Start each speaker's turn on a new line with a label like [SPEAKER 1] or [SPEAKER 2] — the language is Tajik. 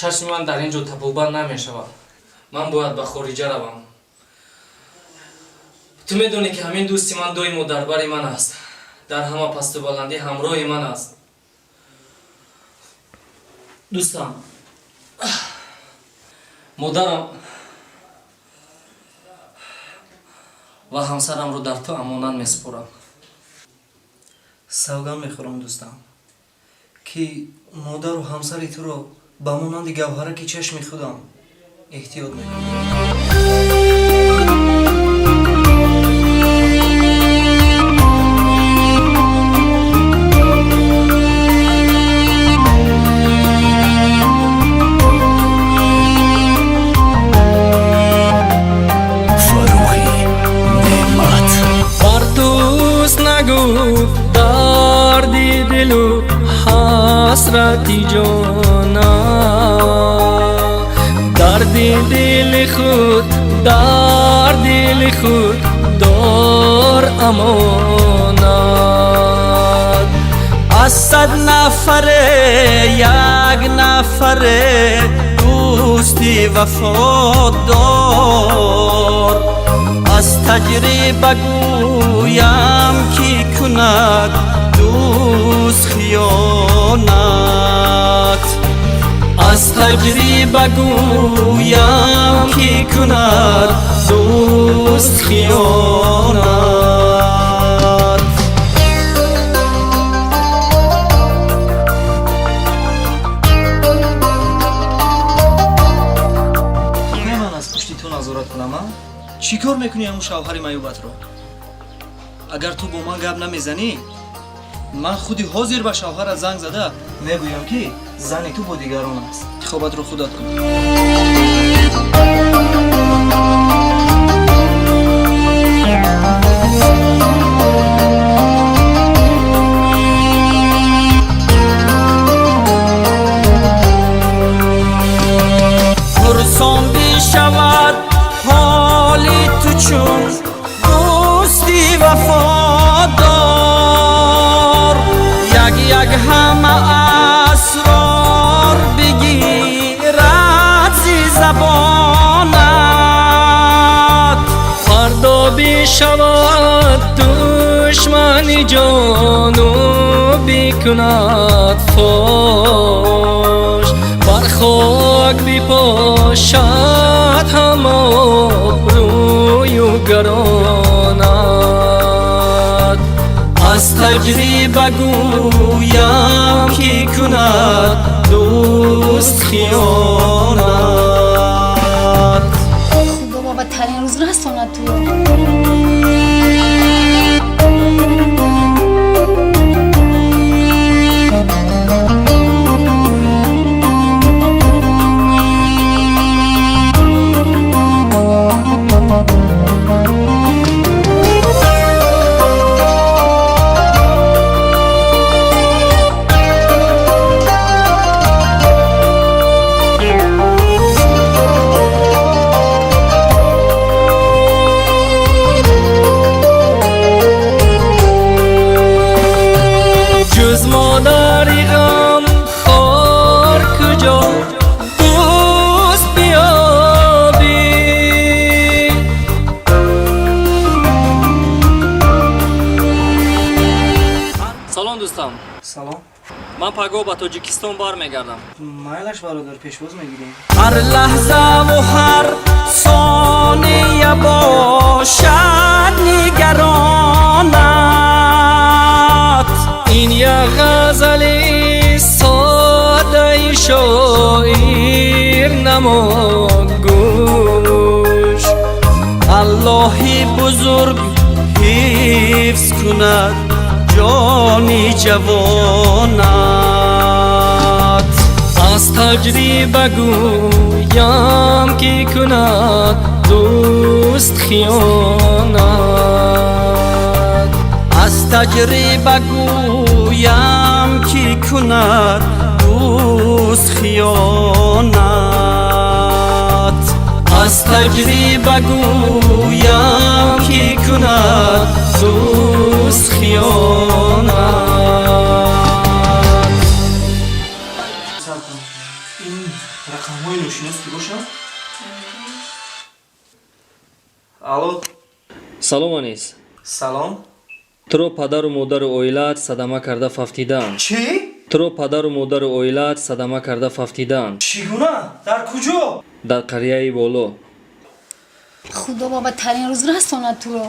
[SPEAKER 1] Чашми ман дар ин ҷо табобат намешавад. Ман бояд ба хориҷа равам. Ту медонӣ, ки ҳамин дӯсти ман доимо дар бари ман аст, дар ҳама пасту баландӣ ҳамроҳи ман аст. Дӯстам, модарам ва ҳамсарамро дар ту амонат месупорам.
[SPEAKER 2] Савганд мехӯрам, дӯстам, ки модару ҳамсари туро ба монанди гавҳараки чашми худам эҳтиёт мекунам.
[SPEAKER 3] Фаррухи Неъмат.
[SPEAKER 1] Бар дӯст нагӯ дарди дилу ҳасрати ҷона, дарди дили худ дар дили худ дор амонат.
[SPEAKER 4] Аз 100 нафаре як нафаре дӯсти вафодор. Аз таҷриба гӯям, ки кунад дӯст хиёнат. Аз таҷриба гӯям, ки кунад дӯст хиёнат.
[SPEAKER 2] Не, ман аз пушти ту назорат кунам, а? Чӣ кор мекунӣ ҳамун шавҳари маюбатро? Агар ту бо ман гап намезанӣ, ман худи ҳозир ба шавҳарат занг зада мегӯям, ки зани ту бо дигарон аст. Интихобатро худат кун.
[SPEAKER 4] Пурсон бишавад ҳоли ту чун дӯсти вафодор, як як ҳама асрор бигирад зи забонат.
[SPEAKER 1] Фардо бишавад душмани ҷону бикунад фош, бар хок бипошад ҳама обрӯю гаронат.
[SPEAKER 4] Аз таҷриба гӯям, ки кунад дӯст хиёнат.
[SPEAKER 5] Худо ба бадтарин рӯз расонад ту.
[SPEAKER 1] Ҷуз модари ғамхор куҷо дӯст биёбӣ? Салом, дӯстам.
[SPEAKER 2] Салом.
[SPEAKER 1] Ман пагоҳ ба Тоҷикистон бармегардам.
[SPEAKER 2] Майлаш, бародар, пешвоз мегирем.
[SPEAKER 4] Ҳар лаҳзаву ҳар сония бошад нигаронат.
[SPEAKER 1] Ин як ғазали содаи шоир намо гӯш.
[SPEAKER 4] Аллоҳи бузург ҳифз кунад ҷони ҷавонат.
[SPEAKER 1] Аз таҷриба гӯям, ки кунад дӯст хиёнат.
[SPEAKER 4] Аз таҷриба гӯям, ки кунад дӯст хиёнат. Аз таҷриба гӯям, ки кунад дӯст хиёнат.
[SPEAKER 2] Сар кун, ин рақам.
[SPEAKER 1] Салом, Анис.
[SPEAKER 2] Салом.
[SPEAKER 1] Туро падару модару оилаат садама карда фавтидаанд.
[SPEAKER 2] Чӣ?
[SPEAKER 1] Туро падару модару оилаат садама карда фавтидаанд.
[SPEAKER 2] Чӣ гуна? Дар куҷо?
[SPEAKER 1] Дар қарияи боло.
[SPEAKER 5] Худо ба бадтарин рӯз расонад туро.